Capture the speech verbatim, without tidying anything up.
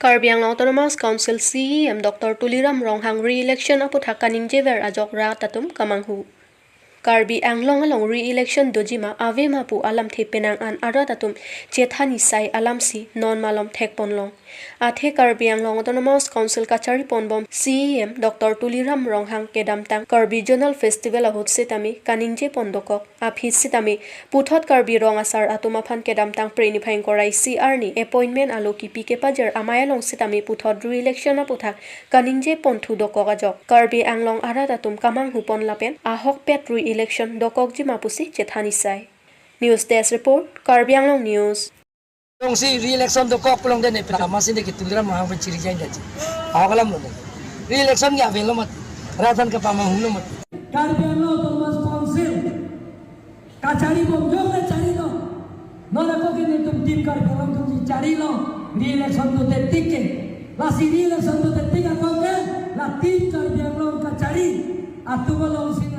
Karbi Anglong Autonomous Council C E M Doctor Tuliram Ronghang re-election aputhak kaningjever ajok rat atum kamanghu. Karbi Anglong along re-election dojima avema pu alamthe penang an arat atum chethan isai alamsi non malom thekponlong. Athe Karbi Anglong Autonomous Council kachariponbom C E M Doctor Tuliram Ronghang kedamtang Karbi Zonal Festival ahut sitame kaningjepon dokok. Aphi sitame puthot Karbi Rong Asar atum aphan kedamtang Phre niphai ingkoi ra isi arni appointment alo kipi kepajir amei along sitame puthot re-election aputhak kaningjeponthu dokok ajok Karbi Anglong arat atum kamanghupon lapen ahokpet re-election dokokjima pusi chethan isai. News Desk Report, Karbi Anglong News. Jongsi re-election dokok pulote ne pela masi ne ke Tuliram Ronghang pen chiri jain daji. Ahok alam lo ne. Re-election ke avelo mati. Rat aphan kapamanghu lo mati. Karbi Anglong Autonomous Council kacharibom jong le charilo. Non ako ke netum Team Karbi Anglong atum si charilo. Re-election dote tik ke. Lasi re-election dote tik ako ke la Team Karbi Anglong kachari atum alongsi